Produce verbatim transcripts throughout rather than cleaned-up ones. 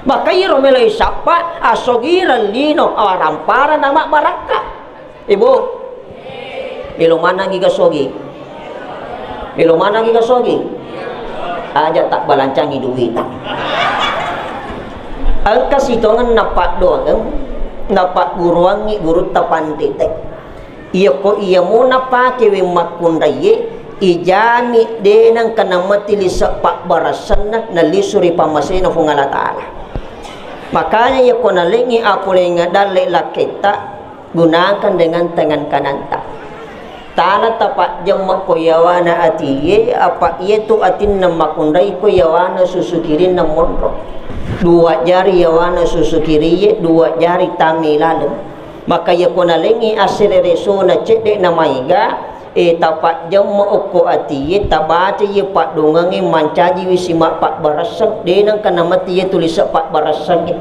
Maka iyaro melo isappa, asogireng lino, awaramparang namabbarakka. Ibu, melo manengngi gasogi? Melo manengngi gasogi? Aja tabbalancangi duita. Engka sitongeng napaddoangeng, napagguruangngi gurutta pandite. Iyako iyamo napakewe makkunraiye, ijami de nengka namati lise pabbaressanna nalisu ri pammasena Puang Allah Ta'ala. Makanya iyako nalengngi apoleng dalle lakketta, gunakan dengan tangan kananta. Tala tapajjemme ko yawana atiye, apa iyetu atinna makkunrai ko yawana susu kirinna monro. Dua jari yawana susu kiriye, dua jari tami laleng. Maka iyako nalengngi asere resona cedde na maiga, e, tapajjemme okko atiye, tabaca iye paddongengnge mancajiwi sima pabbaresseng, de nengka namati iye tulise pabbaressengnge.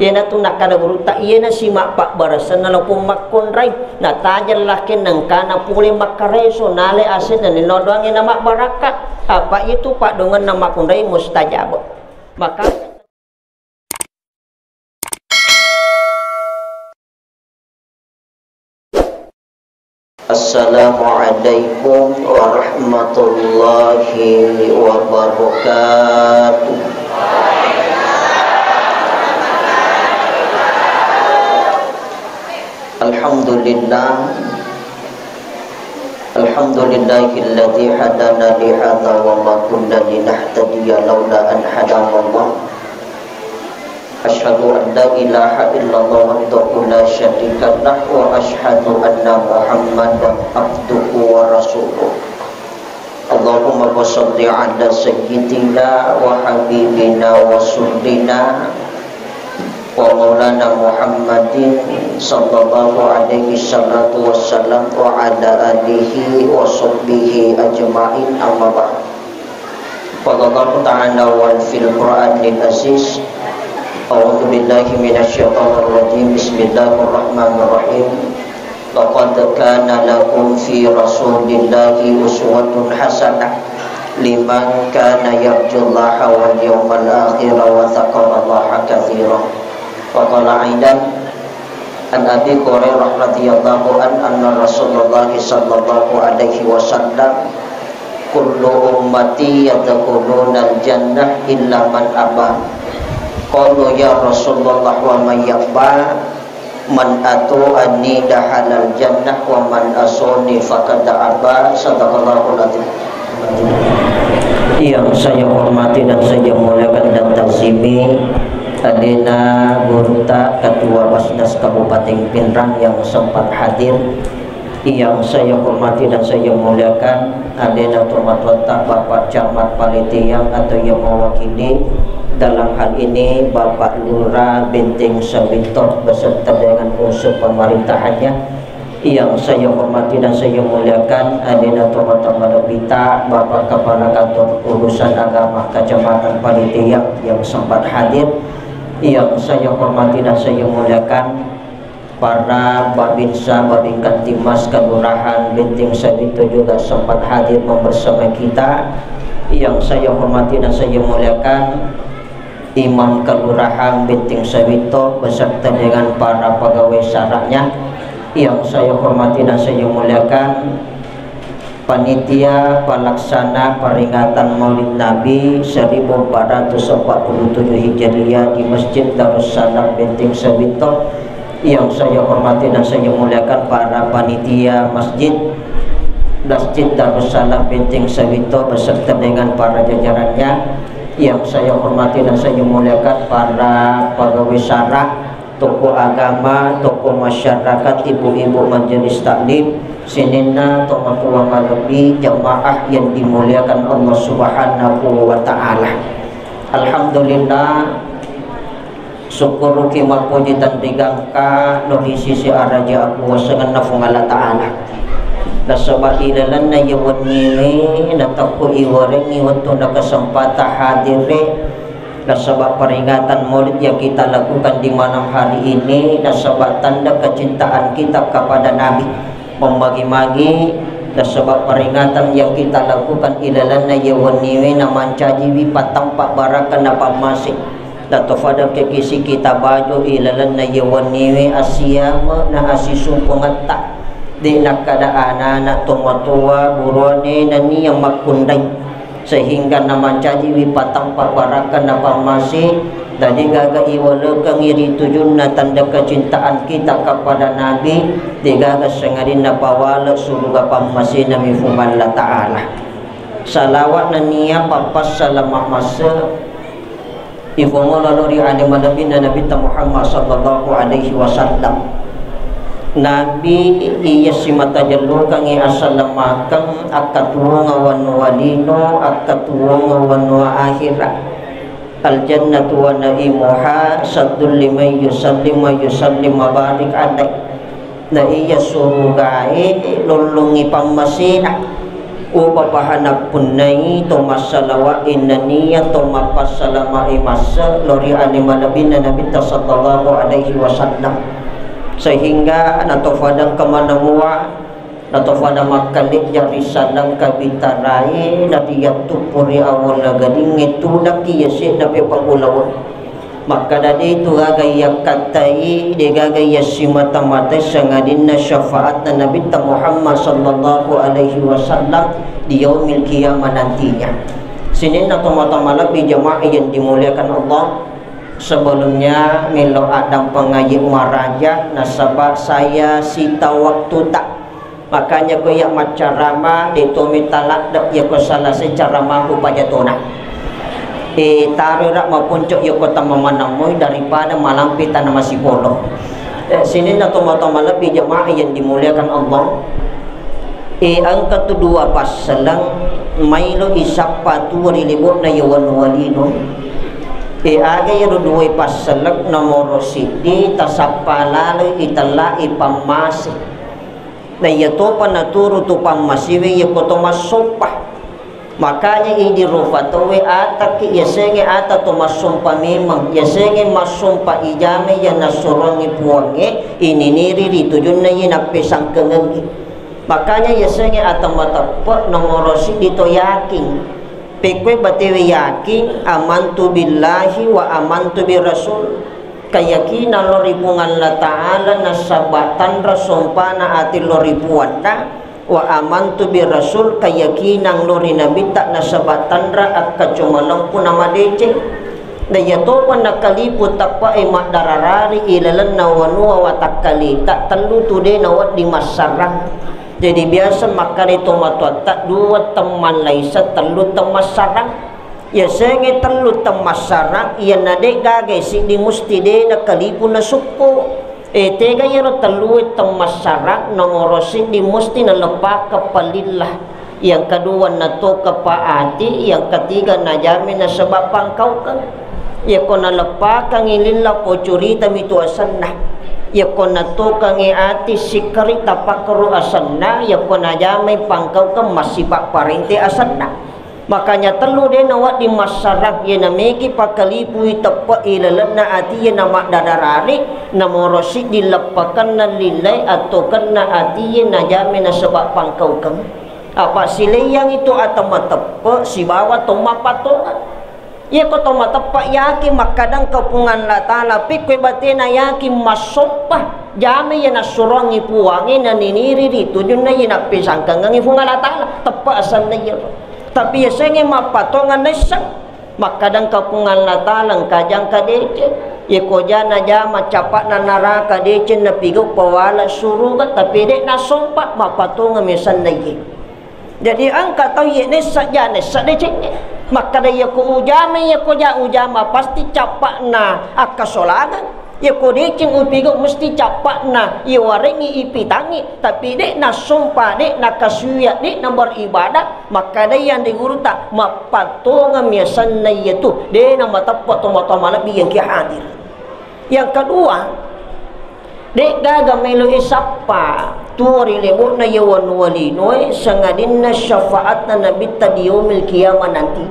Iyanatu nakkada gurutta, iyena sima pabbaressenna lopong makkunrai, natajeng lakke nengkana pole makkareso, nale asenna ninodoangnge namabbarakka. Apa itu paddongenna makkunrai mustajab. Maka Assalamualaikum warahmatullahi wabarakatuh. Alhamdulillah. Alhamdulillahilladzi hadana li hadza wa ma kunna linahtadiya laula an hadanallah. Asyhadu an la ilaha illallah wahdahu la syarika lah, wa asyhadu anna Muhammadan abduhu wa rasuluh. Allahumma shalli ala sayyidina wa habibina wa rasulina wa maulana Muhammadin sallallahu alaihi salatu wassalam wa ala alihi wa sahbihi ajma'in, amma ba'd. Qala Allahu ta'ala wa fil Qur'anil aziz, a'udzu billahi minasy syaithanir rajim. Bismillahirrahmanirrahim. Laqad kana lakum fi Rasulillahi uswatun hasanah liman kana yarjullaha wal yawmal akhir wa dzakarallaha katsira. Wa qala aidan, an Abi Hurairah radhiyallahu anhu, anna Rasulullah sallallahu alaihi wasallam, "Kullu ummati yadkhulunal jannah illa man aba." Qalu, "Ya Rasulullah, wa man ya'ba?" "Man ata'ani dakhalal jannah, wa man asani faqad aba." Sadaqallahul azim. Yang saya hormati dan saya muliakan dan ta'zimi, alena gurutta Ketua Basnas Kabupaten Pinrang yang sempat hadir, yang saya hormati dan saya muliakan, alena tomatoatta Bapak Camat Palitiang atau yang mewakili, dalam hal ini Bapak Lurah Benteng Sawitto beserta dengan unsur pemerintahannya, yang saya hormati dan saya muliakan, alena tomatoa malebbita Bapak Kepala Kantor Urusan Agama Kecamatan Palitiang yang sempat hadir, yang saya hormati dan saya muliakan, para Babinsa, Babinkamtibmas Kelurahan Benteng Sawitto juga sempat hadir membersamai kita. Yang saya hormati dan saya muliakan, Imam Kelurahan Benteng Sawitto beserta dengan para pegawai syara'nya. Yang saya hormati dan saya muliakan, Panitia pelaksana peringatan Maulid Nabi seribu empat ratus empat puluh tujuh Hijriah di Masjid Darussalam Benteng Sawitto, yang saya hormati dan saya muliakan para panitia masjid Masjid Darussalam Benteng Sawitto beserta dengan para jajarannya, yang saya hormati dan saya muliakan para pegawai syara, tokoh agama, tokoh masyarakat, ibu-ibu majelis taklim, sininna tomatoa malebbi, jamaah yang dimuliakan Allah Subhanahu wa Ta'ala. Alhamdulillah, sukkuruki, mappuji tenrigangka lo ri sisi araja akuwasangenna Puang Allah Ta'ala. Nasaba ilalenna iya wenniwe natakko iwarengngi wettu na kesempatan hadire, nasaba peringatan Maulid yang kita lakukan di malam hari ini, nasaba tanda kecintaan kita kepada Nabi. Membagi-bagi, nasaba peringatan yang kita lakukan ilalenna iya wenniwe na mancajiwi patampa barakka na pammase. Tatofadang kekisiki tabajo ilalenna yewenniwe asiyame na asisumpungetta. De nakkada anana tomatoa buruane nania makkundai. Sehingga namancajiwi patampa barakka na pammase, na degaga iwalekengngi ri tujunna tanda kecintaan kita kepada Nabi, degaga sengadinna pawale suruga pammasena mi Puang Allah Ta'ala. Salawat nania pappassalama masse ifongolo ri ale malebbinna Nabitta Muhammad sallallahu alaihi wasallam. Nabi iya simata jellokengngi asalamakeng akkatuwonga wanua lino, akkatuwonga wanua akhira. Al jannatu wa na'imuha saddul liman yusallim wa yusallim wa barik alaih. Na iya surugae lollongngi pammasena. Upapaha nappunnai to massalawa'i nania to mappassalama'i masse lori ale malebbinna Nabitta sallallahu alaihi wasallam. Sehingga natofadang kemanamua, natofada makkalejja ri sallang kabitarae, nariyattuppu ri awola gadingnge tudakki yase'na pepang ulaweng. Makkada de tu gaga yakkattai, de gaga yassimata-matai sangadinna syafaatna Nabitta Muhammad sallallahu alaihi wasallam di yaumil qiyamah nantinya. Sininna tomatoa malebbi jamaah yang dimuliakan Allah, sebelumnya melo addampeng aje maraja nasaba saya sita waktuta. Makanya ko iya maccarama de to mita ladde, iya ko salase caramaku pajatona. E, taroi ra maponco iya ko tamamanemmoi daripada malampe tana masipolo. E, sininna tomatoa malebbi jamaah yang dimuliakan Allah. E, engka tu dua passaleng maelo isappa tuo ri lebo'na iya wanua lino. E, aga iyaro duai passaleng nomoro siddi tasappa laloi itellai pammase. Na iya topa naturu tu pammasewe iya ko to massompa. Makanya idi rufa tauwe ataki yasengnge ata to massompa memang, yasengnge massompa ijame iya nassuroangngi Puangnge ininiri ri tujunna iya nappesangkengengngi. Makanya yasengnge ata mateppe nomoro siddi to yakin. Pekkue batewe yakin, amantu billahi wa amantu bi rasul. Keyakinan lo ri Puang Allah Ta'ala nasaba tanra sompana ati lo ri Puanna, wa amantu bi rasul, keyakinan lo ri Nabitta nasaba tanra akkacomalempu namadeceng. Na iya topa nakalipu teppe'e maddararari ilalenna wanua watakkalita tellu tu de nawedding massarang. Jadi biasa makkada tomatoatta dua temmallaisa tellu temmassarang. Yasengnge tellu temmassarang, iyanna de gaga siddi musti de nakalipu nasukku. E, tega iyaro tellue temmassarang, nomoro siddi musti naleppakeng palillah. Yang kedua natoka paati, yang ketiga najami nasaba pangkaukeng. Yakko naleppakengngi lillah, pocuritami tu asenna. Yakko natokengngi ati sikkari tapakkaru asenna, yakko najamai pangkaukeng massipa parente asenna. Makanya tellu de nawedding massarang, ye nameki pakalipui teppe ilalenna atie namaddadarari, nomoro siddi leppakenna lillai attokenna atie najame nasaba pangkaukeng. Apa sileiyangngi tu ata mateppe sibawa to mappatongeng. Iyako to mateppe yakin makkadang ka Puang Allah Taala, pekkoi batena yakin massompa, jamai iya nassuroangngi Puangnge naniniri ri tujunna iya nappesangkangengngi Puang Allah Taala, teppe asenna iyaro. Tapi yasengnge mappatongeng naisseng. Makkadang ka Puang Allah Taala, engka ja engka deceng. Iyako ja najama capa'na naraka deceng napigau pawala suruga, tapi de nassompa, mappatongeng mi asenna iye. Jadi engka tau iye nessa ja nessa decengnge. Makkada iyako ujama, iyako ja ujama pasti capa'na akkasolangeng. Iyako deceng upigau mesti capa'na iwarengngi ipitangngi, tapi de nassompa, de nakasuya, de naberibadah, makkadai anre guruta, mappatongeng mi asenna iyatu, de namateppe tomatoa malebbi yang ki hadir. Yang kedua, de gaga melo isappa tuo ri lebo'na iya wanua linoe, sangadinna syafaatna Nabitta di yaumil qiyamah nanti.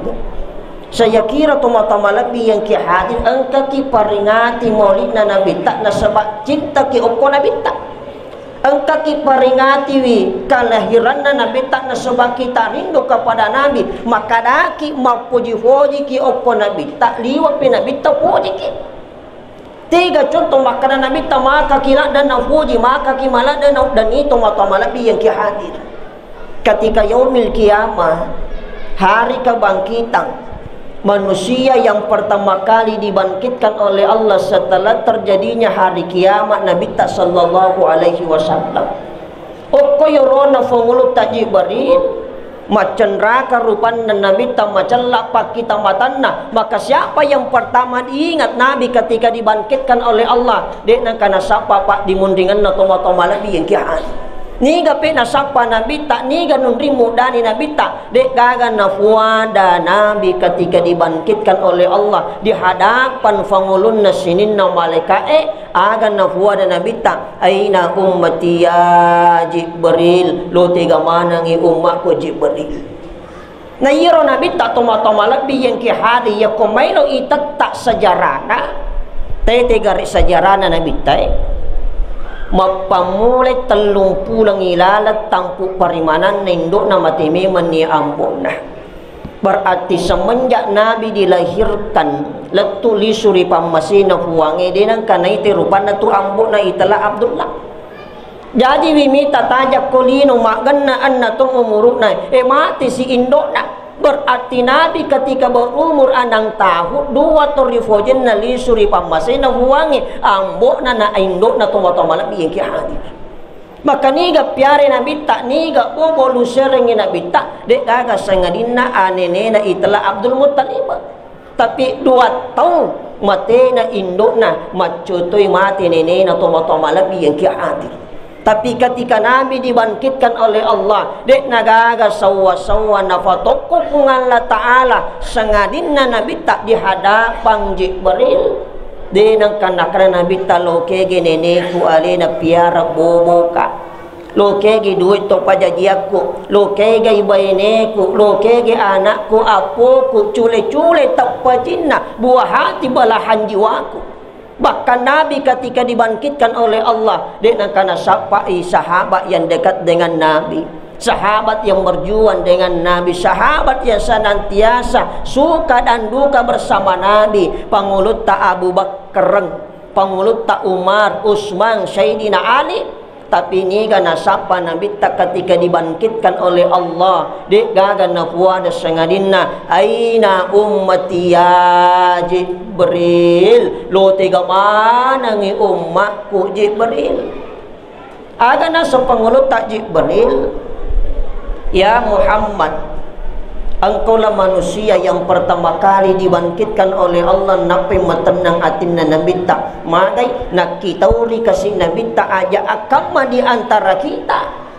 Saya kira tomatoa malebbi yang ki hadir, engkaki paringati maulidna Nabitta nasaba cintaki okko Nabitta. Engkaki peringatiwi kelahiranna Nabitta nasaba kita rindu kepada Nabi, makkadaki mappoji-pojiki okko Nabitta, liwe'pi Nabitta pojiki. Tega contoh makkada Nabitta, makaki ladde napuji, makaki maladde na-, dan itu matoa malebbi yang ki hadir. Ketika yaumil kiamah, hari kebangkitan, manusia yang pertama kali dibangkitkan oleh Allah setelah terjadinya hari kiamat, Nabitta sallallahu alaihi wasallam. Okko yorona Fangulutta Jibril, macenraka rupanna Nabitta, macella pakkita matanna. Maka siapa yang pertama diingat Nabi ketika dibangkitkan oleh Allah? De'na engka nasappa paddimunringenna tomatoa malebbi yang ki hadir. Niga pe nasappa Nabitta, niga nunring muddani Nabitta? De'gaga nafuada Nabi ketika dibangkitkan oleh Allah di hadapan fangulunna sininna malaika'e. Aga nafuada Nabitta, "Aina ummati ya Jibril?" Lo tega manengngi ummakku Jibril? Na iyaro Nabitta tomatoa malebbi yang ki hadir, yakko maelo itetta sejarana, tete gare sejarana Nabitta e. Mappammulai tellung puleng ilaleng tampu parimananna indo'na, mate memenni ambo'na. Berarti semenjak Nabi dilahirkan, lettu lisu ri pammasena Puangnge, de nengka naite rupanna tu ambo'na itella Abdullah. Jaji wi mita tajakko lino maggenna enneng taung umuru'na, e, mate si indo'na. Berarti Nabi ketika berumur enam tahun, dua taung ripojenna lisu ri pammasena Puangnge, ambo'na na indo'na tomatoa malebbi yang ki hadir. Maka niga piare Nabitta, niga bobo luserengngi Nabitta, de'gaga sangadinna anenena itella Abdul Muttalib. Tapi dua taung matena indo'na, maccotoi mate nenena tomatoa malebbi yang ki hadir. Tapi ketika Nabi dibangkitkan oleh Allah, de'na gaga sawwa-sawwa nafatokko Puang Allah Ta'ala, sangadinna Nabitta di hadapan Jibril. De nengka nakkeda Nabitta, "Lokege neneku alena piara boboka. Lokege duit to pajajiakku. Lokegai baineku. Lokege anakku, appoku, cule-cule tappacinna, buah hati belahan jiwaku." Bahkan Nabi ketika dibangkitkan oleh Allah, de nengka nasappai sahabat yang dekat dengan Nabi. Sahabat yang berjuang dengan Nabi, sahabat yang senantiasa suka dan duka bersama Nabi, Pangulutta Abu Bakar, Pangulutta Umar, Utsman, Sayyidina Ali. Tapi niga nasappa Nabitta ketika dibangkitkan oleh Allah, de'gaga nafuada sangadinna, "Aina ummati ya Jibril?" Lo tega manengngi ummakku Jibril? Aga naseng Pangulutta Jibril, "Ya Muhammad, engkaulah manusia yang pertama kali dibangkitkan oleh Allah." Nappai matennang atinna Nabitta. Magai nakkitauri kasi Nabitta, aja akkamma di antara kita.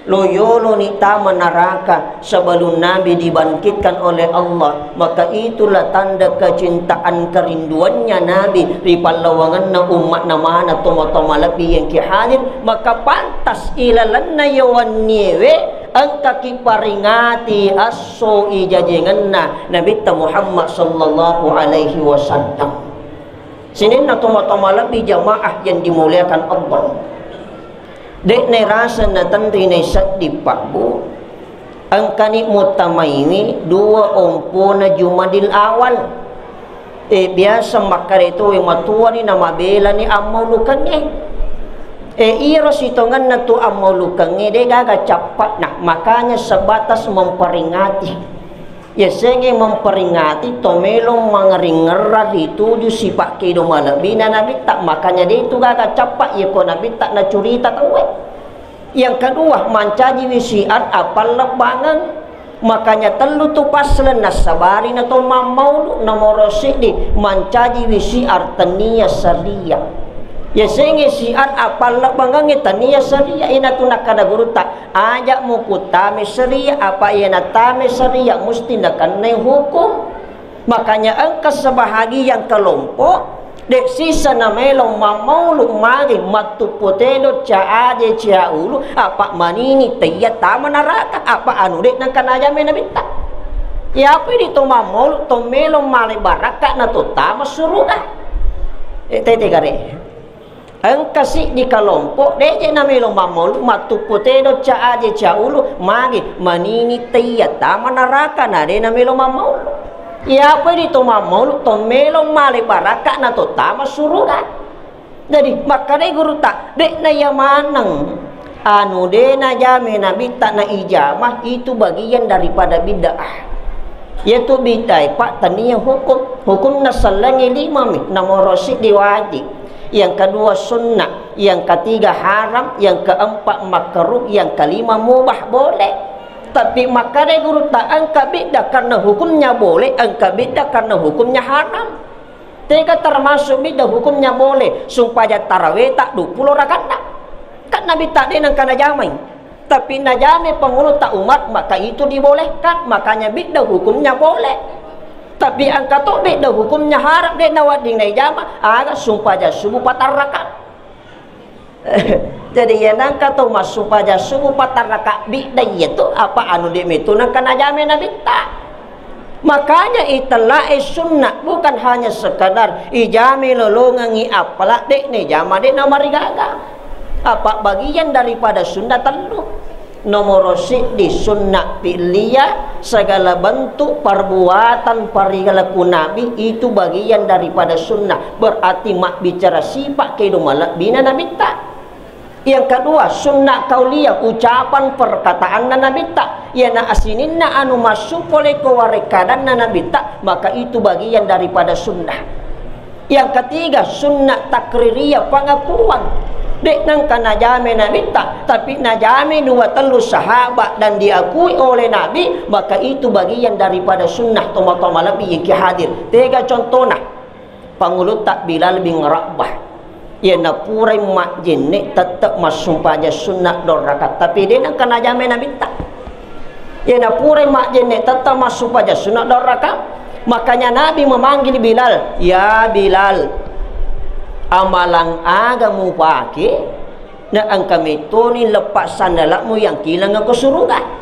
Lo yoloni tama naraka sebelum Nabi dibangkitkan oleh Allah. Maka itulah tanda kecintaan, kerinduannya Nabi ri pallawangenna umma'na maneng tomatoa malebbi yang ki hadir. Maka pantas ilalenna yawanniewe engkaki paringati esso ijajengenna Nabitta Muhammad sallallahu alaihi wasallam. Sininna tomatoa malebbi jamaah yang dimuliakan Allah. De'na iraseng natenri naisedding pabbu, engkani muttamaiwi dua ompona Jumadil Awal. E, biasa makkeda tauwe matuani namabelani ammaulukengnge. E, iyaro sitongenna tu ammaulukengnge de'gaga cappa'na, makanya sebatas memperingati. Yasengnge memperingati to melo mangaringerra rituju sipakkedo malebbina Nabitta, makanya de tu gaga cappa iyako Nabitta nacurita tauwe. Yang kedua, mancajiwi syiar apallebbangeng. Makanya tellu tu passaleng nassabari na to mammaulu. Nomoro siddi, mancajiwi syiar tania syariah. Yasengnge syiar apallebbangeng tania syariah, ina tu nakkada gurutta, aja mukutame syariah, apa iya natame syariah musti nakennai hukum. Makanya engka sebahagian kelompok de sisa na melo mammaulu magi mattuppo tedo ca aje ca ulu, apa manini teiya tama naraka, apa anu de nengka najame Nabitta. Yapi di to mammaulu to melo male barakka na to tama suruga. E, tete gare. Engka siddi kalompok, de'je namelo mammaulu, mattuppu tedo ca aje ca ulu, magi manini teiya tama naraka, na de namelo mammaulu. Iyapa di to mammaulu, to melo male barakka na to tama suruga. Jadi, makkedai gurutta, de'na iya maneng anu de najame nabitta na ijama, itu bagian daripada bid'ah. Yaitu bid'ah, Pak, tania hukum. Hukumna sellengnge lima mi, nomoro siddi wajib, yang kedua sunnah, yang ketiga haram, yang keempat makruh, yang kelima mubah, boleh. Tapi makkedai gurutta, engka bid'ah karena hukumnya boleh, engka bid'ah karena hukumnya haram. Tega termasuk bid'ah hukumnya boleh, sumpajang taraweta dua puluh rakatta. Kan nabitta de nengka najamai. Tapi najame pangulutta Umar, maka itu dibolehkan. Makanya bid'ah hukumnya boleh. Tapi engka to bid'ah hukumnya haram, de nawedding naijama, aga sumpajang subuh patarraka. Jadi, iya nengka to massumpajang subuh patarraka bid'ah, iya to apa anu de metu nengka najame nabitta. Makanya itella'e sunnah, bukan hanya sekedar ijame lolongengi, appala de nejama, de namarigaga. Apa bagian daripada sunnah tellu. Nomoro siddi sunnah fi'liyah, segala bentuk perbuatan perilaku Nabi itu bagian daripada sunnah, berarti mabbicara sifat kedo malebbina nabitta. Yang kedua, sunnah qauliyah, ucapan perkataanna nabitta. Iyana asininna anu massu pole ko warekkadanna nabitta, maka itu bagian daripada sunnah. Yang ketiga, sunnah takririyah, pengakuan. De nengka najame nabitta, tapi najame dua tellu sahabat dan diakui oleh Nabi, maka itu bagian daripada sunnah. Toma-toma lebih iki hadir. Tega contohna. Pangulutta Bilal bin Rabah. Iyana purai majjenne tette massumpajang sunnah dua rakaat. Tapi de nengka najame nabitta. Iyana purai majjenne tette massumpajang sunnah dua rakaat. Makanya Nabi memanggil Bilal, "Ya Bilal, amalang aga mupake na engka mettoni leppa sandala'mu yang kilang ko suruga?"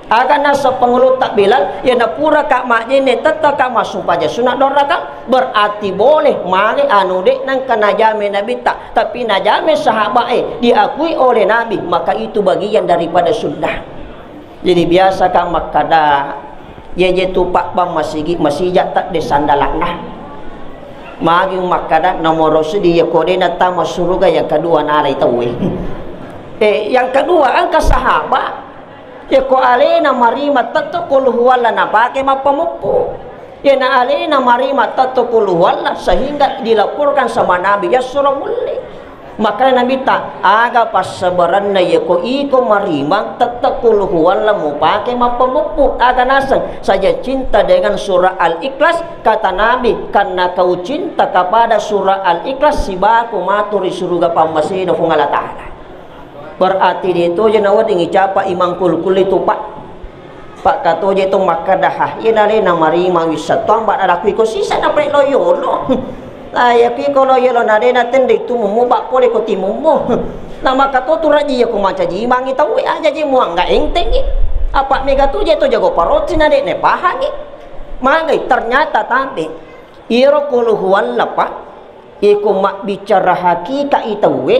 Aga naseng pangulutta Bilal, iyana puraka majjenne tette ka massumpajang sunnah dua rakaat, berarti boleh male anu de nengka najame nabitta, tapi najame sahabat e diakui oleh Nabi, maka itu bagian daripada sunnah. Jadi biasa ka makkada, iya je tu pabbang masigi, masija tedde sandala'na. Magi makkada nomoro sidi ya kodena tama suruga, yang kedua nalai tauwe. Eh, yang kedua engka sahabat, ya ko alena marima tetto qul huwallah napake mappamuppu. Iyana alena marima tetto qul huwallah sehingga dilaporkan sama Nabi, ya surah mulle. Makanya Nabi ta, aga passabaranna yako iko marimang tette qul huwallah mupake mappamuppu. Aga naseng saja cinta dengan surah Al-Ikhlas, kata Nabi, karena kau cinta kepada surah Al-Ikhlas, sibaku matu ri suruga pammasena Puang Allah Ta'ala. Berarti de toje nawedding icapa imang kulkulle tu, Pak. Pakkatoje to makkeda, "Ha, iyana alena marima wisseng to, amba nalakui ko sisa napale lo yolo." Nah, iya kui ko lo yolo na de natenre tu mummu, ba pole ko timummu. Nah, maka to tu raji iya ko mancaji imangi tauwe, aja je muangga entengi. Apa mega tu je to jago paroti na de ne pahangi. Magai ternyata tambe. Iyaro qul huwallah, Pak. Iko mabbicara hakika i tauwe,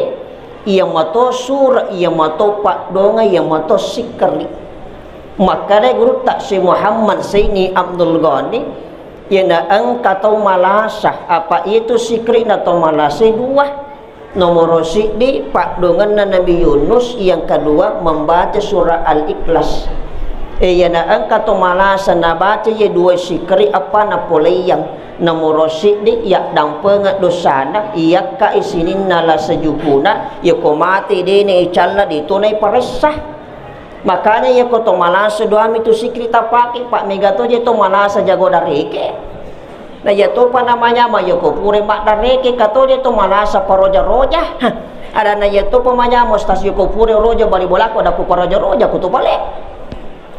iya mato sura, iya mato paddonga, iya mato sikkeri. Makkeda gurutta Syekh Muhammad Zaini Abdul Ghani, iyana engka tau malasa, apa itu sikkerina tau malasa dua. Nomoro siddi, paddongenna Nabi Yunus, yang kedua membaca surah Al-Ikhlas. E, iyana engka tau malasa nabaca ye dua sikkeri, apa napoleiyang. Nomoro siddi, yaddampengeng dosana, iyakkai sininna lasa jukuna, yako mate dene icalla, de to naiparessa. Makanya yako to malasa doami tu sikri tapake, Pak, mega to je to malasa jago dareke. Na iya topa namanyama yako pure maddareke, ka to je to malasa paroja-roja. Ada na iya topa manyama, Ustaz, yako pure roja bali bolako, ada ku paroja-roja, ku to pale.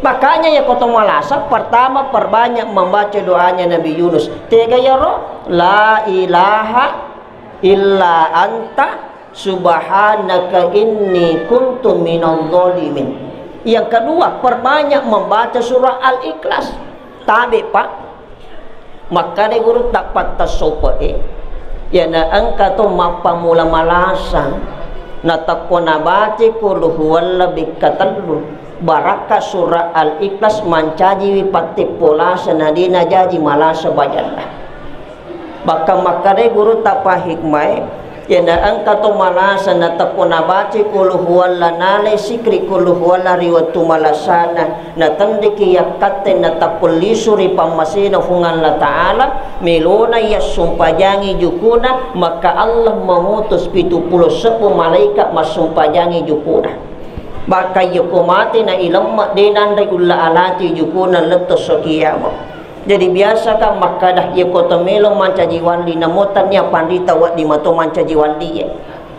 Makanya yako to malasa, pertama perbanyak membaca doanya Nabi Yunus. Tega yaro? La ilaha illa anta subhanaka inni kuntu minal zalimin. Yang kedua, perbanyak membaca surah Al-Ikhlas. Tabe, Pak. Makkeda gurutta patta sope e, Iyana engka to mappammula malasa, natakko nabaca qul huwalla bekka tellu, barakka surah Al-Ikhlas mancajiwi patteppo lasa, na de najaji malasa bajalla. Bahkan makkedai gurutta pahikmae, iyana engka to malasa natakko nabaca qul huwalla, nalai sikri qul huwalla ri wettu malasana, natenriki yakkatte natakko lisu ri pammasena Fuang Allah Ta'ala, melona yassumpajangi jukuna, maka Allah mengutus pitu pulo sebbu malaikat massumpajangi jukuna. Bahkan yako mate na ilemma, de nanre ulla alati jukuna letto so kiamat. Jadi biasa kan makkada, yako to melo mancaji walli, namo tania panrita wedding mato mancaji walli, ya.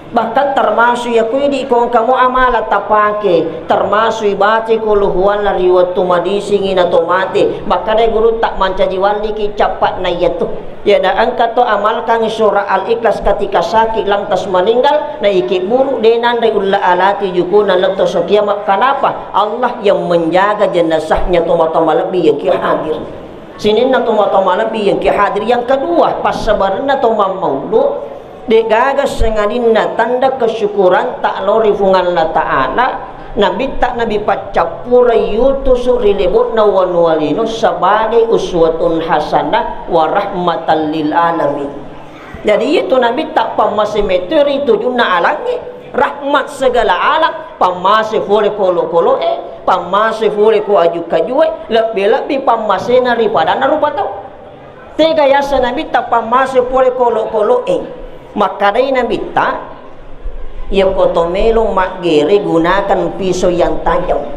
Bahkan termasuk yako idi ko engka mo amala tapake, termasuk ibaca qul huwalla ri wettu madisingi na to mate, makkada gurutta mancaji walli ki cappa na iyatu. Iyana engka to amalkan surah Al-Ikhlas ketika sakit lantas meninggal, na iki buru de nanre ulla alati jukuna letto so kiamat. Kenapa? Allah yang menjaga jenazahnya to matoa malebbi yang ki hadir. Sininna to matoa malebbi yang ki hadir. Yang kedua, passabarenna to mammaulu, degaga sengadinna tanda kesyukuran ta lao ri Fuang Allah Ta'ala, Nabitta Nabi paccappureng yutusu ri lebo'na wanua lino sebagai uswatun hasanah wa rahmatan lil alamin. Jadi itu Nabitta pammase metto ri tujunna alangnge, rahmat segala alam, pammase fole ko olokolo'e, pammase fole ko aju-kajue, lebbi-lebbi pammasena ri padanna rupa tau. Tega yaseng Nabitta pammase pole kolo-kolo'e. Makkedai Nabitta, iyako to melo maggere, gunakan pisau yang tajam.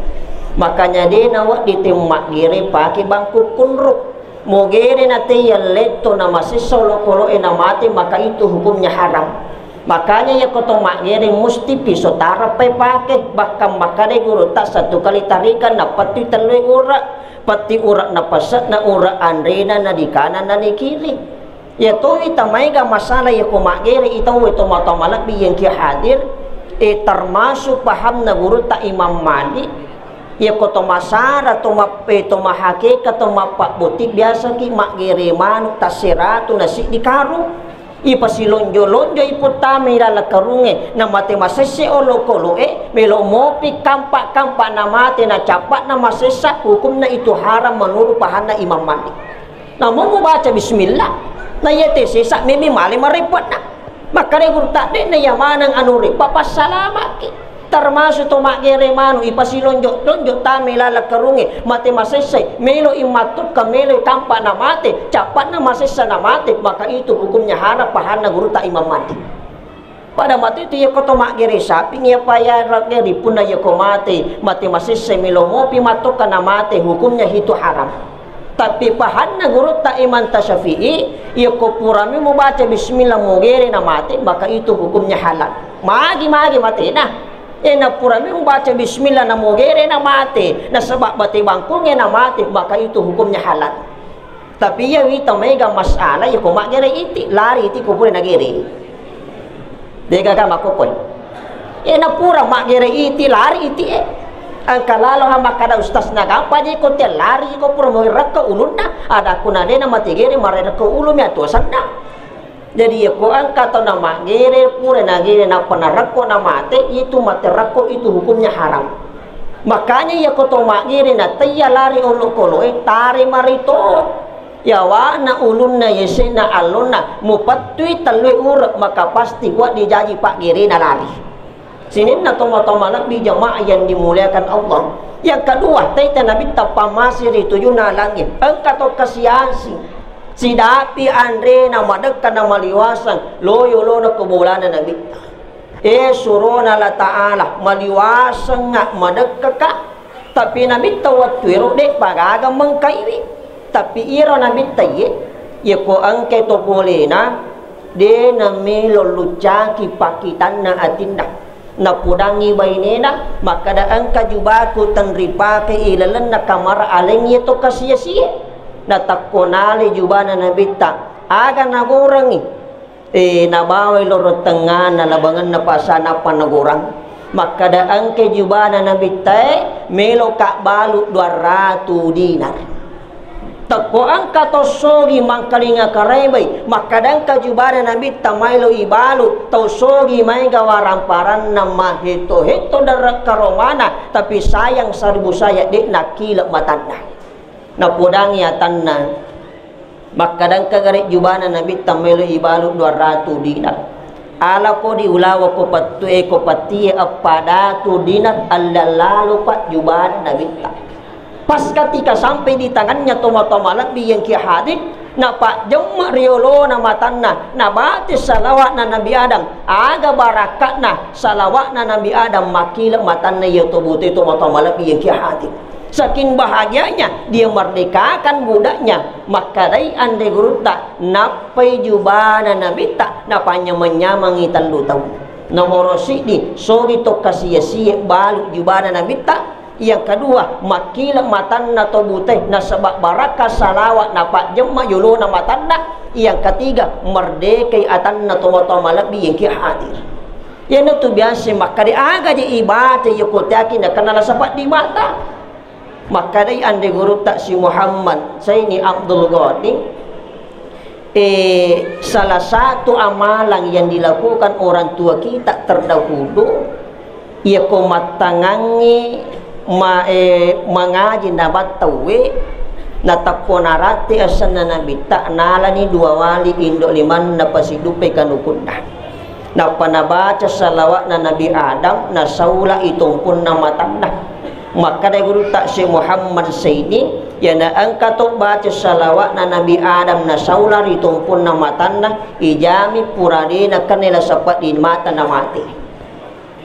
Makanya de nawedding te maggere pake bangku kunru. Mogere na te yalletto na masessa olokolo'e na mate, maka itu hukumnya haram. Makanya iyako to maggere musti pisau tarappai pake, bahkan makkadai gurutta satu kali tarikan napettui tellue ura. Petti ura na pase'na, ura anrena na di kanan na di kiri. Iya towi tamaega masalah iya ko maggere i tauwe to matoa malebbi yang ki hadir, e, termasuk pahamna gurutta Imam Malik. Iya ko to masara, to mappe, to mahakeka, to mappabboti biasa ki maggere manu tasseratu na siddi karung. Ipasilonjo-lonjo iputtama ilaleng karungnge, namate masesse olokolo'e, melo mopi kampa-kampa namate, nacappa'na masessa, hukumna itu haram menurut pahanna Imam Malik. Namun mubaca bismillah, na iya te sesa memi male mareppa'na. Makkada gurutta, de'na iya maneng anu reppa passalama'ki. Termasuk to maggere manu, ipasilonjo-lonjo tama ilaleng karungnge, mate masessai, melo i mattukka, melo i tampa na mate, cappa'na masessa na mate, maka itu hukumnya haram pahanna gurutta Imam Malik. Pada mate itu iya ko to maggere saping, iya paya raggeri punna iya ko mate, mate masessai, melo mopi mattukka na mate, hukumnya itu haram. Tapi pahanna gurutta Imam Tasyafi'i, iya ko purami mubaca bismillah mugere na mate, maka itu hukumnya halal. Magi-magi matena. E, na purami mubaca bismillah na mugere na mate, nasaba bate bangkungnge na mate, maka itu hukumnya halal. Tapi iya wita maega masalah, iya ko maggere iti, lari iti ko pura nagere. Degaga makkokkoe. E, na pura maggere iti, lari iti e. Engka lalo ha makkada ustaz na gampang je ko te lari ko pura mau rekko ulunna, ada kunanena mate gere mare rekko ulu mi atuasanna. Jadi iya ko engka tau na maggere pura nagere nappa narekko na mate, itu mate rekko itu hukumnya haram. Makanya iya ko to maggere na taiya lari olokoloe, tare marito. Yawana ulunna, yesena allonna, mupettui tellue ure, maka pasti wedding jaji paggerena lari. Sininna tomatoa malebbi jamaah yang dimuliakan Allah. Yang kedua, taitai Nabitta pammase ri tujunna alangnge. Engka to kasiasi. Sidapi anrena madekka na maliwaseng, loyo lona ko bolana Nabitta. E surona Allah Ta'ala, maliwasengnga madekkaka. Tapi Nabitta wettuero de'pa gaga mengkaiwi. Tapi iro Nabitta iye, yeko engkai to polena, de namelo luccaki pakkitanna atinna. Napodangngi bainena, makkada engka jubaku tenripake ilalenna kamara aleng iye to kasiasie. Natakko nale jubana Nabitta, aga nagorengngi? E, nabawai loro tengngana labangenna pasa nappa nagorang. Makkada engkai jubana Nabittae, meloka balu dua ratu dinar. Tekko engka tau sogi mangkalinga karebai, makkadangka jubana Nabitta maelo ibalu, tau sogi maega waramparanna mahetto-hetto darekka romana, tapi sayang saribu sayang de' nakkile matanna. Napodangi atanna, makkadangka gare jubana Nabitta maelo ibalu dua ratu dinar. Alako diulawa ko pettu e ko petie eppa datu dinar, allalalo pa jubana Nabitta. Pas ketika sampai di tangannya tomatoa malebbi yang kia hadir, napajjemma riolona matanna, nabaca salawatna Nabi Adam, aga barakatna salawatna Nabi Adam makkile matanna iya to bute tomatoa malebbi yang kia hadir. Saking bahagianya, dia merdekakan budaknya, makkadai anre gurutta, nappai jubana Nabitta, napanyameng-nyamengi tellu taung. Nomoro siddi, sogi to kasia-sia balu jubana Nabitta, yang kedua, makkile matanna to bute, nasaba barakka salawat napajjemma yolona matanna. Yang ketiga, merdekai atanna tomatoa malebbi yang kia hadir. Iyanatu biasa makkada aga je ibaca iya ko teaki nakenna la sapeddi mata. Makkadai anre gurutta si Muhammad Zaini Abdul Ghani, eh, salah satu amalan yang dilakukan orang tua kita terdahulu, iya ko mattangangngi ma-, eh, mangaji nabattauwe, natakko naratte asenna Nabitta, nalani dua wali indo limanna pasidduppe kanukunna. Nappa nabaca salawatna Nabi Adam, nasaula i tompunna matanna. Makkada gurutta Syekh Muhammad Zaini, yana engka to baca salawatna Nabi Adam nasaula ri tompunna matanna, ijami pura de nakenna la sapeddi mata namate.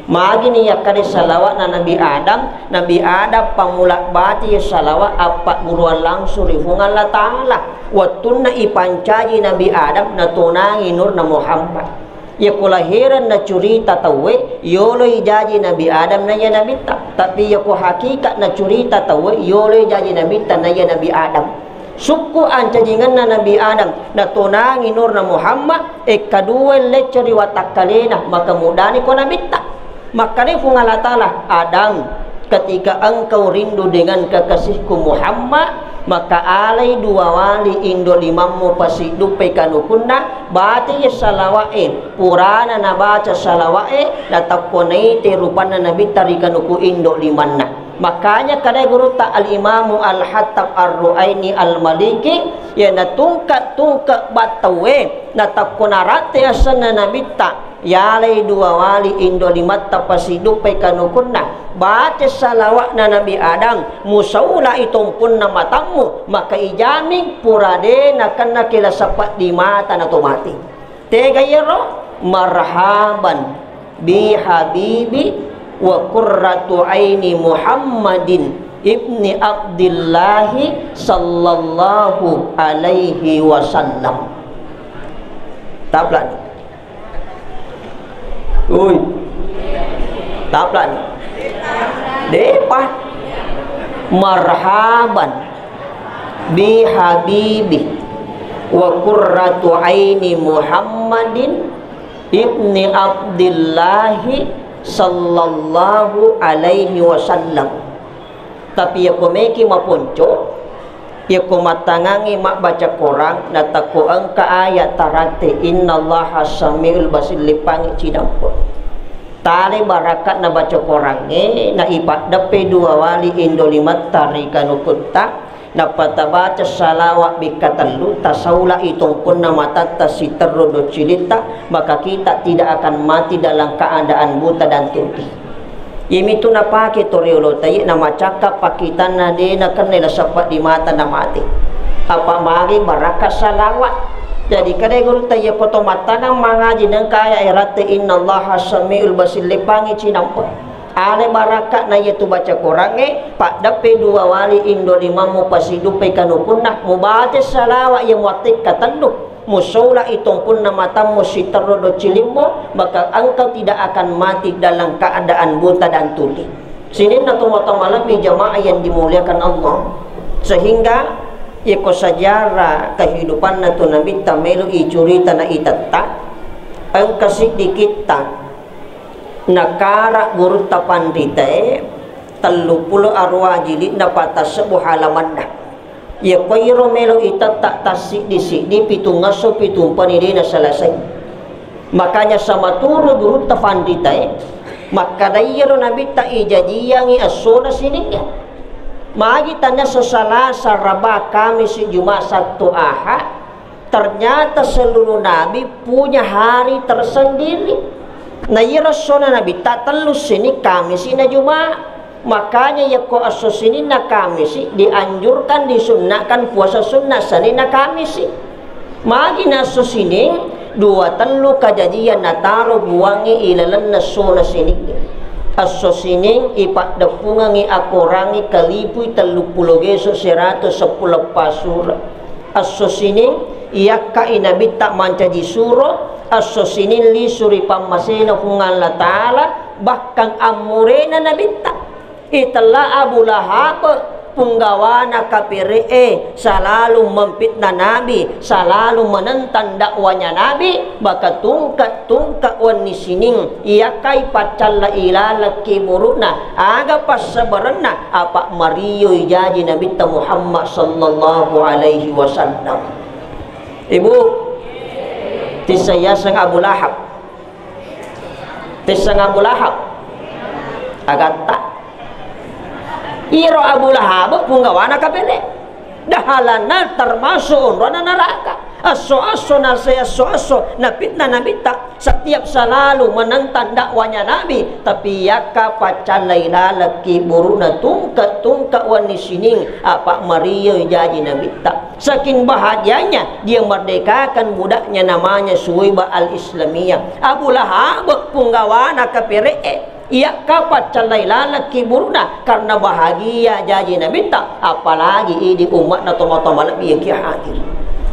Magini yakkada salawatna Nabi Adam, Nabi Adam pammula baca iya salawat appagguruan langsung ri Puang Allah Ta'ala. Wettunna ipancaji Nabi Adam natonangi nurna Muhammad. Iya ko lahereng nacurita tauwe, yoloi jaji Nabi Adam naiya Nabitta. Tapi iya ko hakikat nacurita tauwe, yoloi jaji Nabitta naiya Nabi Adam. Sukku ancajingenna Nabi Adam, natonangi nurna Muhammad, ekkaduwe lecce ri watakkalena, maka mudani ko Nabitta. Makkadai Puang Allah Ta'ala, "Adam, ketika engkau rindu dengan kekasihku Muhammad, maka alai dua wali indo limammu pasidduppe kanukunna, baca iya salawa'e." Purana nabaca salawa'e, natakko naite rupanna Nabitta ri kanuku indo limanna. Makanya kada gurutta Al-Imamu Al-Hattab Ar-Ruaini Al-Maliki, iya natungka-tungka battauwe, natakko naratte asenna Nabitta, yalai dua wali indo limatta pasidduppe kanukunna, baca salawa'na Nabi Adam, musaulai tompunna matammu, maka ijamin pura de nakenna kela sapeddi mata nato mate. Tega iyaro? Marhaban bi habibi wa qurratu aini Muhammadin ibni Abdillahi sallallahu alaihi wasallam. Taplani. Ui. Taplani. Depa. Marhaban bi habibi wa qurratu aini Muhammadin ibni Abdillahi sallallahu alaihi wasallam. Tapi yako meki maponco, yako mattangangi mabbaca Quran, natakko engka ayat taratte, "Innallaha samiul basir," lipangi cinampe. Tale barakatna baca Qurangnge, na ipaddeppe dua wali indo limatta ri kanukutta, nappa tabaca salawat bikka tellu, tasaulai tompunna matatta siterru doccilitta, maka kita tidak akan mati dalam keadaan buta dan tuli. Iyamitu napake to riolota iye, namacakka pakkitanna de nakenna la sapeddi mata namate. Apa magi barakka salawat. Jadi kada gurutta, iya ko to mattaneng mangaji nengka aya eratte, "Innallaha samiul basir," lipangi cinampe. Ale barakka na iya tu baca Qurangnge, paddeppe dua wali indo limammu pasidduppe kanukunna, mubaca salawat iya muattekka tellu. Musaulai tompunna matammu siterru doccilimmu, maka engkau tidak akan mati dalam keadaan buta dan tuli. Sininna tomatoa malebbi jamaah yang dimuliakan Allah. Sehingga iko sejarah kehidupanna tu Nabitta melo icurita na itetta, engka siddikitta nakara gurutta panritae, tellu pulo aruwa jilidna, patasebbu halamanna. Iya koiro melo itetta tassiddi-siddi pitung esso pitung pani de naselesai. Makanya samaturu gurutta fanritae, makkada iyaro Nabitta ijajiangi essona siningnge. Magi tannia esso Salasa, Raba, Kamisi, Juma, Sattu, Aha, ternyata seluruh nabi punya hari tersendiri. Na iyaro essona Nabitta tellu sining, Kamisi na Juma. Makanya yakko esso sininna Kamisi dianjurkan, disunnahkan puasa sunnah Senin na Kamisi. Magi na esso sining, dua tellu kajajian nataro Puangnge ilalenna essona sining. Esso sining ipaddeppungengngi akorangnge kalipui telluppulo geso seratu seppulo eppa sura. Esso sining iyakkai Nabitta mancaji suro, esso sining lisu ri pammasena Puang Allah Ta'ala, bahkan ammurena Nabitta. Itella Abu Lahab, punggawana kapere'e, salalu memfitnah Nabi, salalu menentang dakwanya Nabi, maka tungke-tungke wenni sining, iyakkai paccalla ilaleng kiburu'na, aga passabarenna, apa marioi jaji Nabitta Muhammad sallallahu alaihi wasallam. Ibu, tisseng yaseng Abu Lahab. Tisseng Abu Lahab. Agatta. Iro Abu Lahab punggawana kapere. Dahalanna termasuk onrona neraka. Esso-esso nasai esso-esso napitnah Nabitta. Setiap selalu menentang dakwanya Nabi, tapi yakka paccallai laleng kiburu'na tungke-tungke wenni sining apa marioi jaji Nabitta. Saking bahagianya, dia merdekakan budaknya namanya Suwaibah Al-Islamiyah. Abu Lahab punggawana kapere'e, iyakka paccallai laleng kiburu'na karena bahagia jaji Nabitta, apalagi idi umma'na tomatoa malebbi yang ki hadir.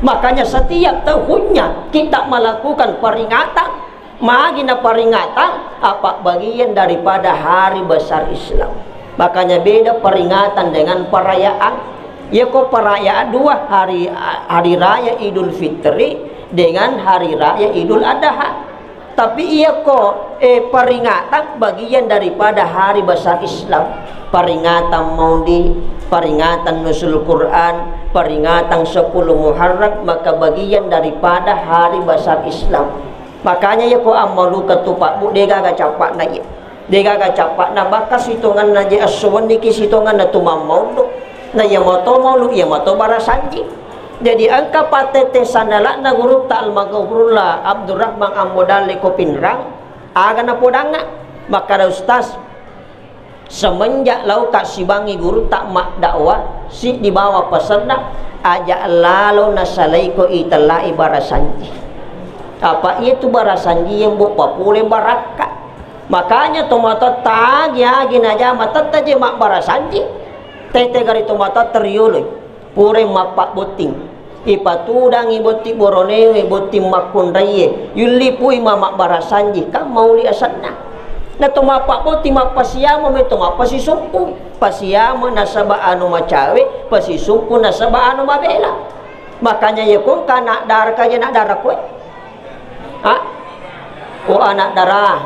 Makanya setiap tahunnya kita melakukan peringatan. Magi naparingatang, apa bagian daripada hari besar Islam. Makanya beda peringatan dengan perayaan. Yako perayaan dua hari, hari raya Idul Fitri dengan hari raya Idul Adha. Tapi iyako, eh, peringatan bagian daripada hari besar Islam. Peringatan Maulid, peringatan Nuzul Quran, peringatan sepuluh Muharram, maka bagian daripada hari besar Islam. Makanya yako ammaluka tu Pak Bu, degaga cappa'na iya. Degaga cappa'na, bakka sitonganna je esso wenniki sitonganna tu mammaullu. Na iya mato maullu, iya mato barasanji. Jadi engka pattette sandala'na gurutta Almaghfurullah Abdurrahman Ambo Dalle ko Pinrang, aga napodangnga. Makkada Ustaz, semenjak lauka sibangngi gurutta maddakwah, siddi bawa pesenna, aja lalo nasalaiko itellai barasanji. Apa iya tu barasanji yang bu papule barakka. Makanya tomatoatta agi-agi najama tette je mabbarasanji. Tette gari tomatoatta rioloi. Pura mappabbotting. Ipatudangi botting Boronewe, botting makkunraie, yullipui mamabbarasanji, kan mauli asenna. Na to mappabbotting mappasiama me to mappasisumpu. Pasiama nasaba anu macawe, pasisumpu nasaba anu mabela. Makanya yako engka anak dara kaje anak dara koe. Ha? O anak dara,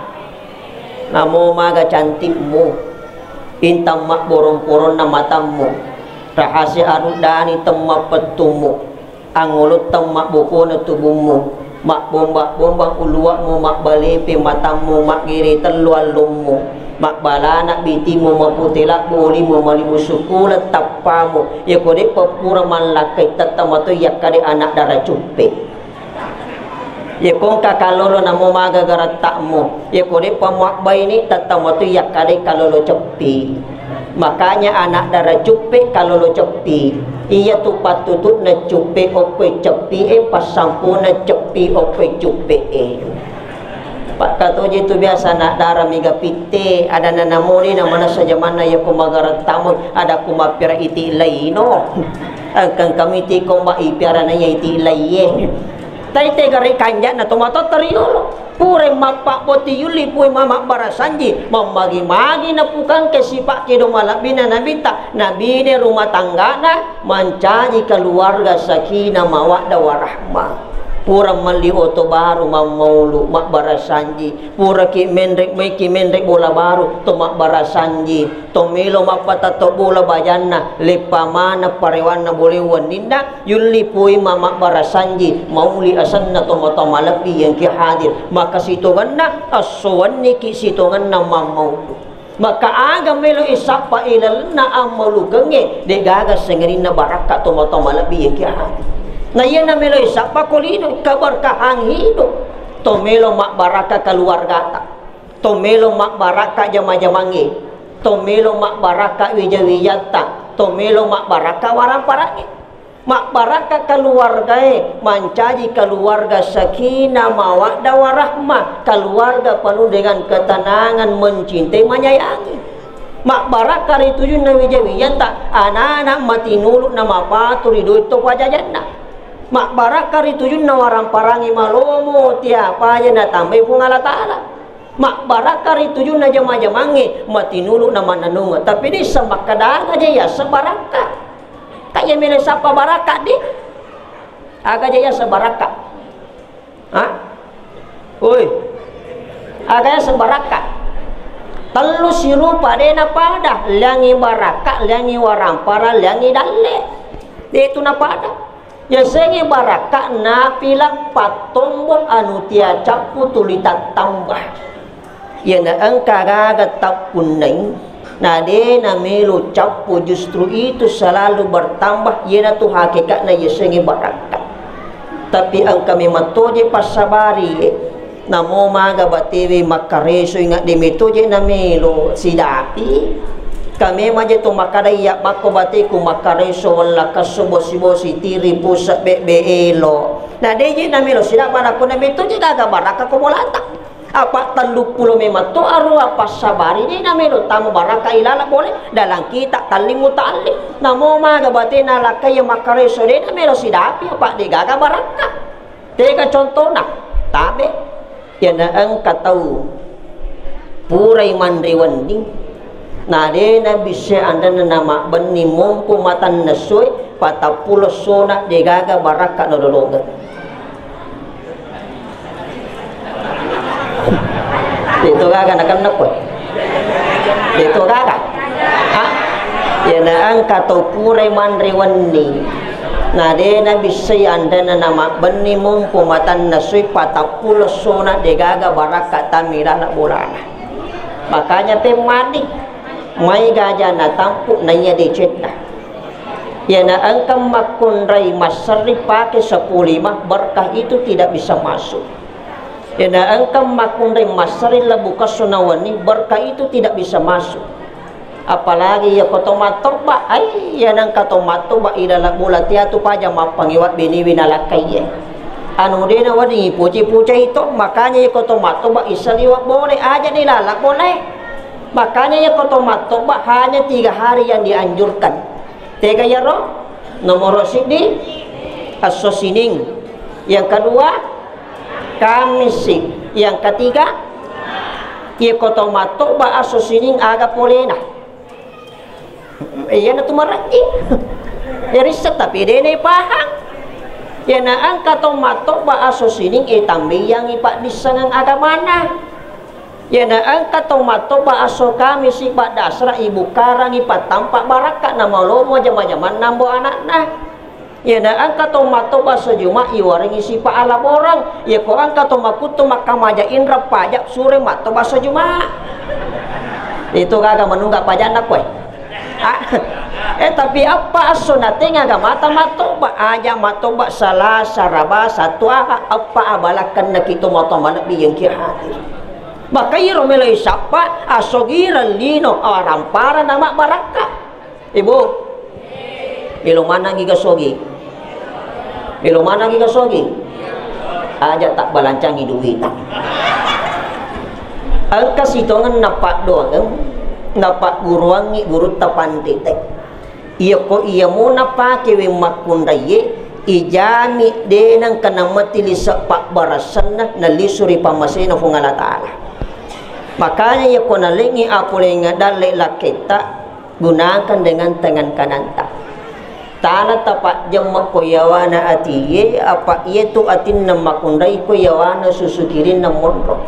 namo maga cantikmu, intang mabborong-poronna matammu, rahasia aruddani temmappettummu, angolottang mabbokona tubummu, mabbomba-bomba uluwa'mu, mabbalepe matammu, maggere tellu allommu, mabbalana bitimu, mapute labbu olimu, malimu sukkuleng tappamu, yako de'pa pura mallakkai tetta matoi yakkade anak dara cuppe. Yako engka kalolo namo maga garatta'mu, yako de'pa muabbaini tetta matoi yakkadai kalolo ceppi. Makanya anak dara cuppe kalolo ceppi. Iyatu pattutu'na cuppe okkoe ceppi e, passampuna ceppi okkoe cuppe e. Pakkatoje tu biasa anak dara mega pitte, adanna namoni na manessa jamanna yako magaratta'mu, ada ku mappira iti laino. Engkang kami tiko mba ipiara na iya iti laiye. Taite gare kanja'na tomatoatta riolo. Pura mappabbotting yulli pui mamabbarasanji, mammagi-magi napukangke sipa kedo malebbina Nabitta, nabine rumah tanggana, mancaji keluarga sakinah mawaddah warahmah. Pura melli oto baru mammaulu, mabbarasanji. Puraki menre, maiki menre bola baru, to mabbarasanji. To melo mappatatto bola bajanna, leppa maneng parewanna bole wenninna, yulli poima mabbarasanji, mauli asenna tomatoa malebbi engki hadir. Maka sitongenna, esso wenniki sitongenna mammaulu. Maka aga melo isappa ilalenna ammaulukengnge, degaga sengeninna barakka tomatoa malebbi engki hadir. Na iyana melo isappa ko lino, keberkahan hidup. To melo mabbarakka keluargata. To melo mabbarakka jama-jamangnge. To melo mabbarakka wija-wijatta. To melo mabbarakka warang-parangnge. Mabbarakka keluargae, mancaji keluarga sakinah, mawaddah, warahmah, keluarga penuh dengan ketenangan, mencintai, menyayangi. Mabbarakka ri tujunna wija-wijatta, anak-anak matinulu na mapatu ri doitto pajajanna. Mabbarakka ri tujunna warang-parangnge malomo, tiapaja natambai Puang Allah Ta'ala. Mabbarakka ri tujunna jama-jamangnge, matinulu na mannennungeng. Tapi dissa makkeda aga ja yaseng barakka. Ka iya melo sappa barakka di? Aga ja yaseng barakka. Ha? Woi. Aga yaseng barakka. Tellu sirupa de napada, liangi barakka, liangi warampara, liangi dalle. De tu napada. Yasengnge barakka napila pattombong anu tia cappu tuli tattamba. Iyana engka gaga tappunnai, na de namelo cappu, justru itu selalu bertambah, iyanatu hakikatna yasengnge barakka. Tapi engka memang toje passabari, namo maga batewe makkareso, ingat de metoje namelo sidapi. Ka memang je to makkada iya bakko bateku makkareso wella kesso bosi-bosi tiri pusek bebbe elo. Na de je namelo sidapa, nakko na metoje gaga barakka ko bolata. Apa telluppulo memang to arua passabari de namelo tama barakka ilala bole dalam kita tallimu talli. Namo maga batena lakkai makkareso de namelo sidapi apa de gaga barakka. Tega contona, tabe. Iyana engka tau purai manre wenni, na de nabissai anrenna namabbenni mompo matanna essoe, patappulo essona degaga barakka nalolongeng. Deto gaga nakenna koe. Deto gaga. Ha? Iyana engka tau purai manre wenni, na de nabissai anrenna namabbenni mompo matanna essoe, patappulo essona degaga barakka tammi ilala bolana. Makanya pemmadi, mai gaja natampu naiya decenna. Iyana engka makkunrai masserri pake seppulo lima, berkah itu tidak bisa masuk. Iyana engka makkunrai masserri lebbu kesso na wenni, berkah itu tidak bisa masuk. Apalagi iya ko to mattobba, ai, iyana engka to mattobba ilala bola tiatu paja mappangiwa biniwi nalakkaiye. Anu de nawedding ipuci-pucai to, makanya iya ko to mattobba isseng liwa bole, aja ni lala bole. Makanya iya ko to mattobba hanya tiga hari yang dianjurkan. Tega iyaro? Nomoro siddi, esso Sining. Yang kedua, Kamisi. Yang ketiga, iya ko to mattobba esso Sining aga polena. Iyana tu marejji. Ya risseng tapi de na ipahang. Iyana engka to mattobba esso Sining, e, tambeyangi paddissengeng agamana. Iyana engka to mattobba esso Kamisi, paddasara ibukarangi pattampa barakka namalomo jama-jamanna ambo anakna. Iyana engka to mattobba esso Juma, iwarengi sipa alaboreng. Iya ko engka to makuttu makkamaja inreng paja, sure mattobba esso Juma. Itu gaga menunggak pajanna koe. Ah, eh, tapi eppa esso natenga agamata mattobba, aja mattobba Salasa, Raba, Sattu, Aha, eppa abalakkenna ki to mato malebbi yengki hadir. Maka iro melo isappa, asogireng lino, arampara nama barakka. Ibu, melo manengi gasogi. Melo manengi gasogi. Aja tak balancangi duita. Engka sitongenna paddoangeng, napagguruangngi gurutta pantete. Iyako iyamo napake wemmakkunraiye, ijami de nengka namati lise pabbarassanna nalisu ri pammasena Puang Allah Ta'ala. Makanya iyako nalengngi apoleng dalle lakketta, gunakan dengan tangan kananta. Tana tapajjemme ko yawana atie, apa iyatu atinna makkunrai ko yawana susu kirinna monro.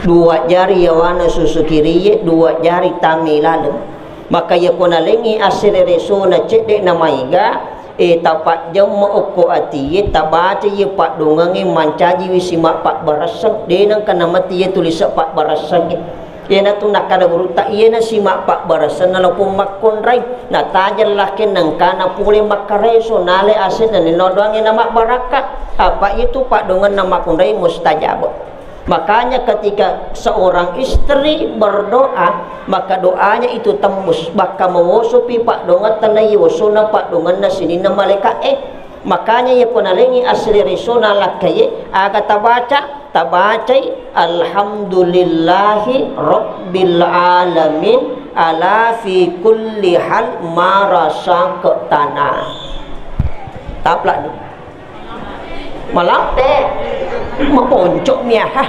Dua jari yawana susu kirie, dua jari tami laleng. Maka yako nalengi asere resona cedde na maiga, e, tapajjemme okko atie, tabaca ye paddongange mancajiwi sima pabbaresseng, de nengka namati ye tulise pabbaresseng. Iyanatu nakkada gurutta, iyana sima pabbaresseng nalopong makkonrai, natajeng lakke nengkana pole makkareso, nale asenna nenno doangnge namabbarakka. Apa itu paddongenna makkonrai mustajab. Makanya ketika seorang istri berdoa, maka doanya itu tembus. Bakka mawosopi paddongetta na yewosona paddongenna sininna malaika'e. Makanya yako nalengi asli risona lakkaie, aga tabaca? Tabacai, "Alhamdulillahi Rabbil Alamin, ala fi kulli hal marasaketana." Taplak ni. Malampe. Maponcok mi aha.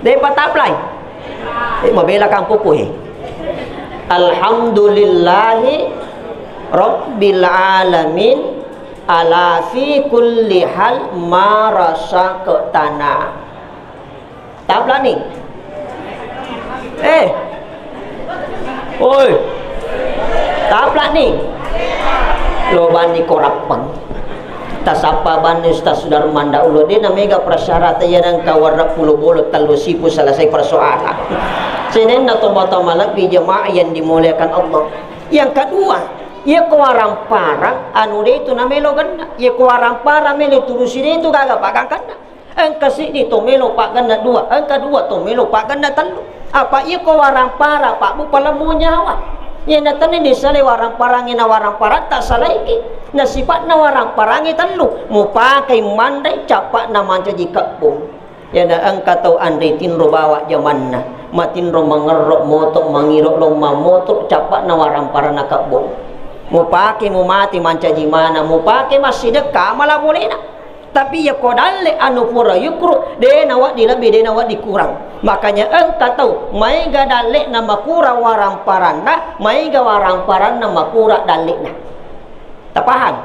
Depa taplai. Eh, mabela kampungku, eh. Alhamdulillahi Rabbil Alamin, ala fi kulli hal marasaketana. Taplak ni. Eh. Oi. Taplak ni. Lo bani korappang. Tasappa bani Ustaz Sudarman Daulo, de na mega persyaratan ya nang kawarra pulo bolo tellu sipu selesai persoalan. Senenna tomatoa malebbi jemaah yang dimuliakan Allah. Yang kedua, iya ko warang parang anu de itu namelo genna. Iya ko warang parang melo turusi de itu gaga pagangkanna. Engka siddi to melo paggenna dua, engka dua to melo paggenna tellu. Apa iya ko warang para pabbu palemmu nyawa. Iya na tenni disale warang parangnge na warang paratta salaiki. Na sipa'na warang parangnge tellu, mupakai manre cappa'na mancaji kebbong. Iya na engka tau anre tinro bawa jamanna, matinro mangerro moto, mangiro lomma moto, cappa'na warang paranna kebbong. Mupake mumati mancaji mana, mupake massidekka amala bolena. Tapi iya ko dalle anu pura yukru, de nawedding lebbi, de nawedding kurang. Makanya engka tau maega dalle'na makura warang paranna, maega warang paranna makura dalle'na. Tapahang?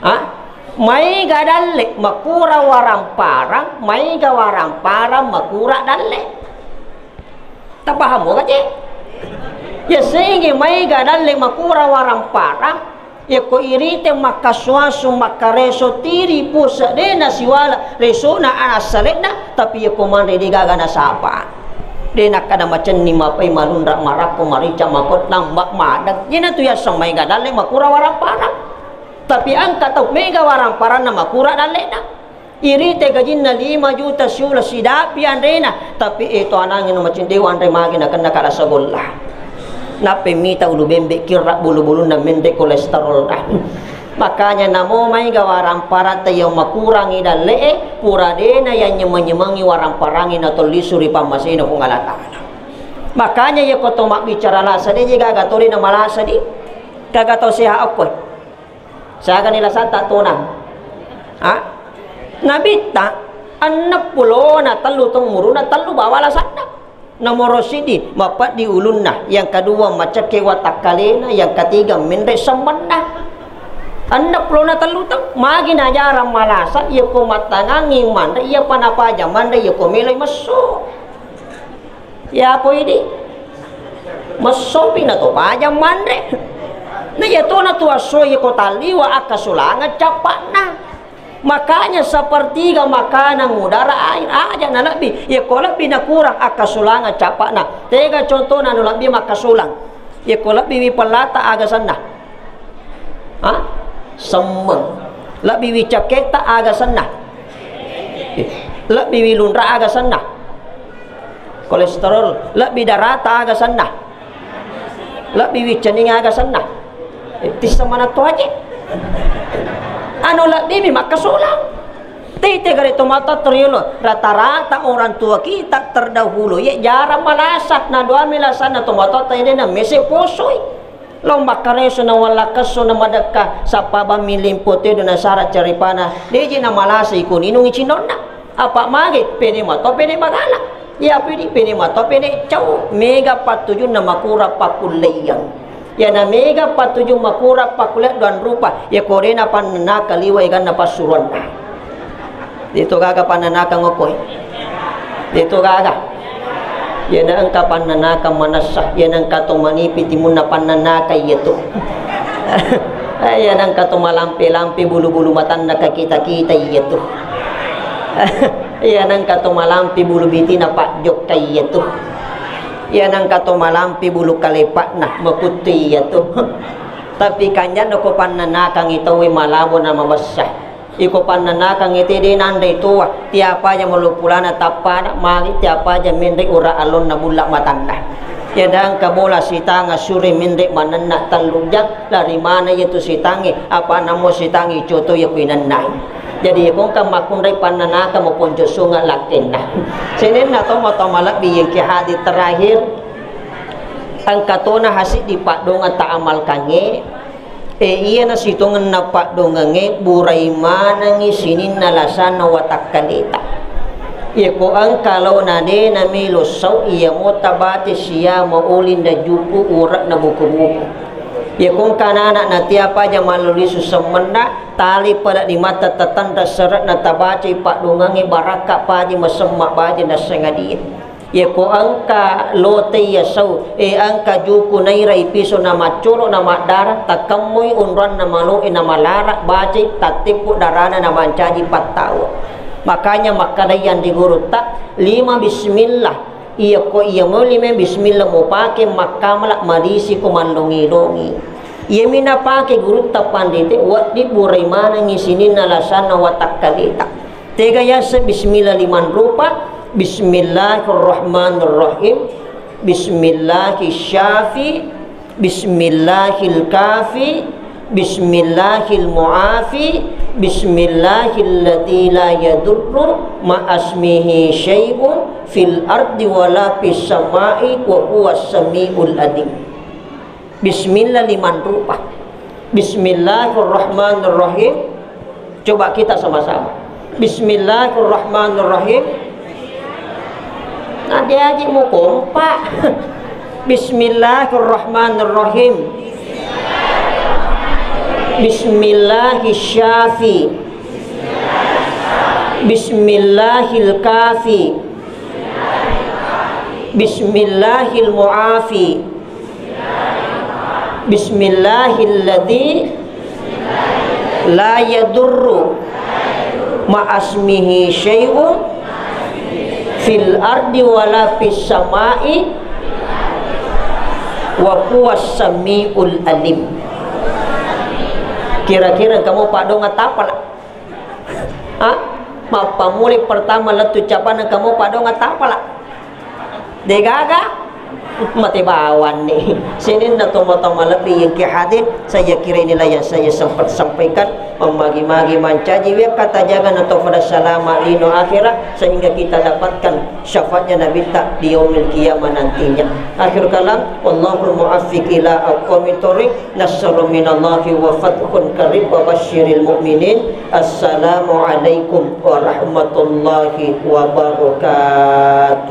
Ha? Maega dalle makura warang parang, maega warang parang makura dalle. Tapahang mo gaje? Ya senge maega dalle makura warang parang, ya ko irite makkasu-asu makkareso tiri pusa de na siwala resona anak salena, tapi ya ko manre de gaga nasapa. De nakkada macenni mapai malunra marakko marica makot lambak madang. Ina tu yaseng maega dalle makura warang parang. Tapi engka tau mega warang paranna makura dallena. Irite gajinna lima juta siula sidapi anrena, tapi e to anangnge no macin dewa anre magi nakenna kala sagolla. Nappe mita ulu bembe kirra bulu-bulunna menre kolesterol. Makanya namo mai ga warang parang tayau makurangi dalle'e, pura dena yang nyemeng-nyemengi warang parangi na tollisu ri pammasena Puang Allah Ta'ala. Makanya ya ko to mabbicara lasa de je gaga to de na malasa di. Gaga to seha okko. Siagani lasatta tonang? Ha? Nabitta enneng pulona tellu to umuruna tellu bawa lasanna. Nomoro siddi, mapeddi ulunna, yang kedua, macekke watakkalena, yang ketiga, menre semmenna. Enneng pulona tellu to, magi najarang malasa, iya ko mattangangi manre, iya pa napaja manre, iya ko meloi messo. Iya ko idi. Messopi na to paja manre. Na iya tona tu asso iya ko talliwa akkasulangeng cappa'na. Makanya sepertiga makanan, udara, air, aja na lebbi. Iya ko lebbi na kurang akkasulangeng cappa'na. Tega contohna nu lebbi makkasulang. Iya ko lebbi wi pellata aga senna. Ha? Semmeng. Lebbi wi cakketta aga senna. Eh, lebbi wi lunra aga senna. Kolesterol, lebbi darata aga senna. Lebbi wi cening aga senna. Eh, tissa mana to aje. Anu lebbi mi makkasulang. Tete gare to mata teriolo. Rata-rata orang tua kita terdahulu ye jarang malasa na doami lasanna to mata tede na mese posoi. Lao makkareso na wallakkesso na madekka, sappa bammi limpo tedo na sara caripana, deje na malasa iko ninungi cinonna. Apa mage pede mato pede magala. Iya pede pede mato pede cau, mega pattujunna makura pakkulleiang. Iyana mega patujung makurang pakkulia doang rupa, iya ko de' napannennaka liwa' eganna passuruanna. Itu gaga pannennaka ngokkoi. Itu gaga. Iyana engka pannennaka manessa, iyana engka to manipi timunna pannennaka iyatu. Eh, iyana engka to malampe-lampe bulu-bulu matanna kakita-kita iyatu. Iyana engka to malampe bulu bitina pajjokka iyatu. Iyana engka to malampe bulu kalepa'na makuttu iyatu. Tapi kanja'na ko pannennakangngi tauwe malabo na mabessa. Iko pannennakangngi te de' nanre toa, tiapa aja maloppo lana tappana, magi tiapa aja menre ura allonna bulla matanna. Iyana engka bola sitangnga sure menre manenna tellu jang, lari mana iyatu sitangnge, apa namo sitangnge coto iya kuinennai. Jadi, iyako engka makkunrai pannanaka maponco sunga lakkenna. Senenna to matoa malebbi iyengke hadir terakhir, engka tona hasiddi paddongeng ta amalkangnge, e, iyana sitongenna paddongengnge burai manengngi sininna lasanna watakkaleta. Iyako engka laona de' namelo sau, iyamo tabaca siama oling na juku ure'na buku-buku. Iyako engka anana' na tiapa aja mallo lisu semmenna, tali pada di mata tatanra sere'na tabacai paddongengnge barakka paji masemma baja nassengadia. Iyako engka lote iya sau, e, engka juku naira ipiso na maccolo na maddara, takemmui onroanna malo'e na malara, bacai tatteppu darana na mancaji pattawa. Makanya makkadai yang di gurutta, lima bismillah. Iyako iya moli me bismillah mupake makkamala madisiko mallongi-longi. Iyami napake gurutta pandite, wedding burai manengngi sininna lasanna watakkaleta. Tega yase bismillah limang rupa, bismillahirrahmanirrahim, bismillahis syafi, bismillahil kafi, bismillahil muafi, bismillahilladzi la yadurru ma'asmihi syai'un fil ardi wala fis sama'i wa huwas sami'ul alim. Bismillah limang rupa. Bismillahirrahmanirrahim. Coba kita sama-sama. Bismillahirrahmanirrahim. Nah, dia aja mau kompak. Bismillahirrahmanirrahim. Bismillahis syafi. Bismillahil kafi. Bismillahil muafi. Bismillahilladzi la yadurru ma'asmihi syai'un fil ardi wala fis sama'i wa huwas sami'ul alim. Kira-kira kamu padonga tapala? Ha? Mappammulai pertama lettu capana kamu padonga tapala? Degaga? Mate bawanni. Sininna tomatoa malebbi yang ke hadir, saya kira inilah yang saya sempat sampaikan. Memagi-magi mancaji wekka tajaga na to pada salama lino akhirat, sehingga kita dapatkan syafaatnya Nabi ta di yaumil qiyamah nantinya. Akhir kalam, wallahul muwaffiq ila aqwamit thoriq. Nasrun minallahi wa fathun qarib wa basyiril mu'minin. Assalamualaikum warahmatullahi wabarakatuh.